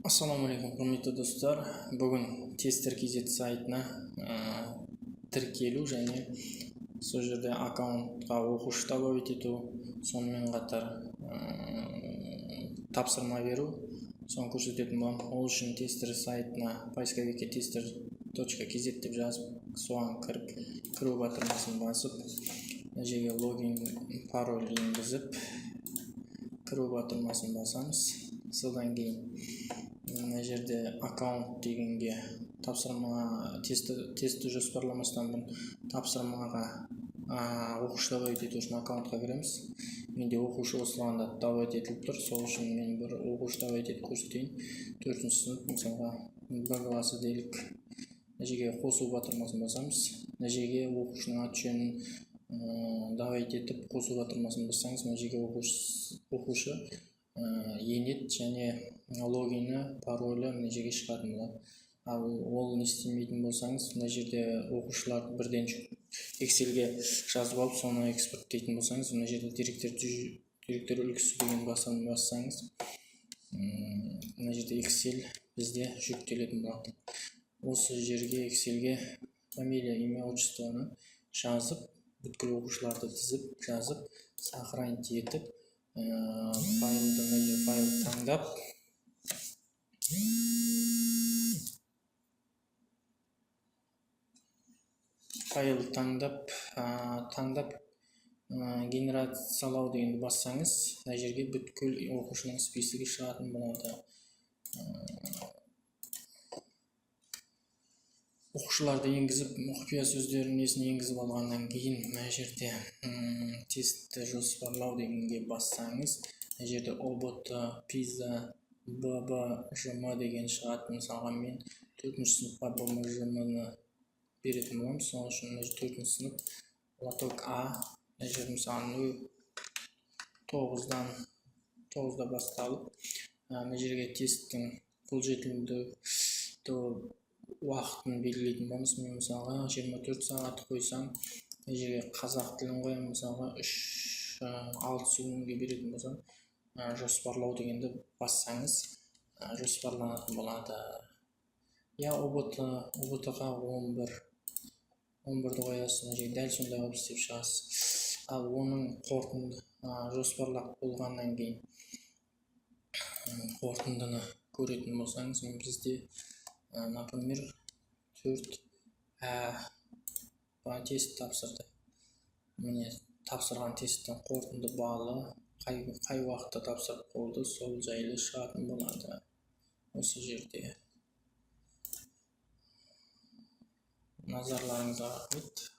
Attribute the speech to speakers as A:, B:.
A: Ассалаумағалейкум, құрметті достар! Бүгін Tester kz сайтына тіркелу және сол жерде аккаунтқа оқушы добавить ету, сонымен қатар тапсырма беру, соны көрсететін боламын. Ол үшін Тестер сайтына поисковикке tester.kz деп жазып, соған кіріп, кіру батырмасын басып, мына жерге логин, пароль енгізіп, кіру батырмасын басамыз. Содан кейін мына жерде «Аккаунт» дегенге тапсырма, тестті жоспарламастан бұрын тапсырмаға оқушы добавить ету үшін аккаунтқа кіреміз. Менде оқушы осыған добавить етіліп тұр, сол үшін мен бір оқушы добавить етіп көрсетейін. Төртінші сынып, мысалға, Б классы делік. Мына жерге «Қосу» батырмасын басамыз. Мына жерге оқушының аты жөнін добавить етіп, «Қосу» батырмасын бассаңыз, мына жерге оқушы енеді және логині, паролі мына жерге шығатын болады. Ал ол не істемейтін болсаңыз, мына жерде оқушыларды бірден Эксельге жазып алып, соны экспорттайтын болсаңыз, мына жерде «Деректер үлгісі» деген бассаңыз, мына жерде Excel бізде жүктелетін болады. Осы жерге, Эксельге фамилия, имя, отчествоны жазып, бүткіл оқушыларды тізіп жазып, сохранить етіп, файлды, мына жерде файл таңдап, «Генерациялау» дегенді бассаңыз, мына жерге бүткіл оқушының списогі шығатын болады. Оқушыларды енгізіп, құпия сөздерін, несін енгізіп алғаннан кейін, мына жерде «Тестті жоспарлау» дегенге бассаңыз, мына жерде ҰБТ, ПИЗа, ББЖМ деген шығады. Мысалға, мен төртінші сыныпқа БМЖМ-ны беретін боламын. Сол үшін мына жерде төртінші сынып, лоток А, мына жерде, мысалы, 09-дан, 9-да басталып, мына жерге тесттің қолжетімді уақытын белгілейтін боламыз. Мен, мысалға, 24 сағат қойсам, мына жерге қазақ тілін қоямын. Мысалға, 3, 6 күнге беретін болсам, «Жоспарлау» дегенді бассаңыз, жоспарланатын болады. Я ҰБТ, ҰБТ-ға 11, 11-ді қоясыз. Мына жерге дәл сондай қылып істеп шығасыз. Ал оның қорытынды жоспарлап болғаннан кейін қорытындыны көретін болсаңыз, бізде, например, төрт ә тест тапсырды. Міне, тапсырған тесттің қорытынды балы, қай уақытта тапсырып болды, сол жайлы шығатын болады осы жерде. Назарларыңызға рахмет.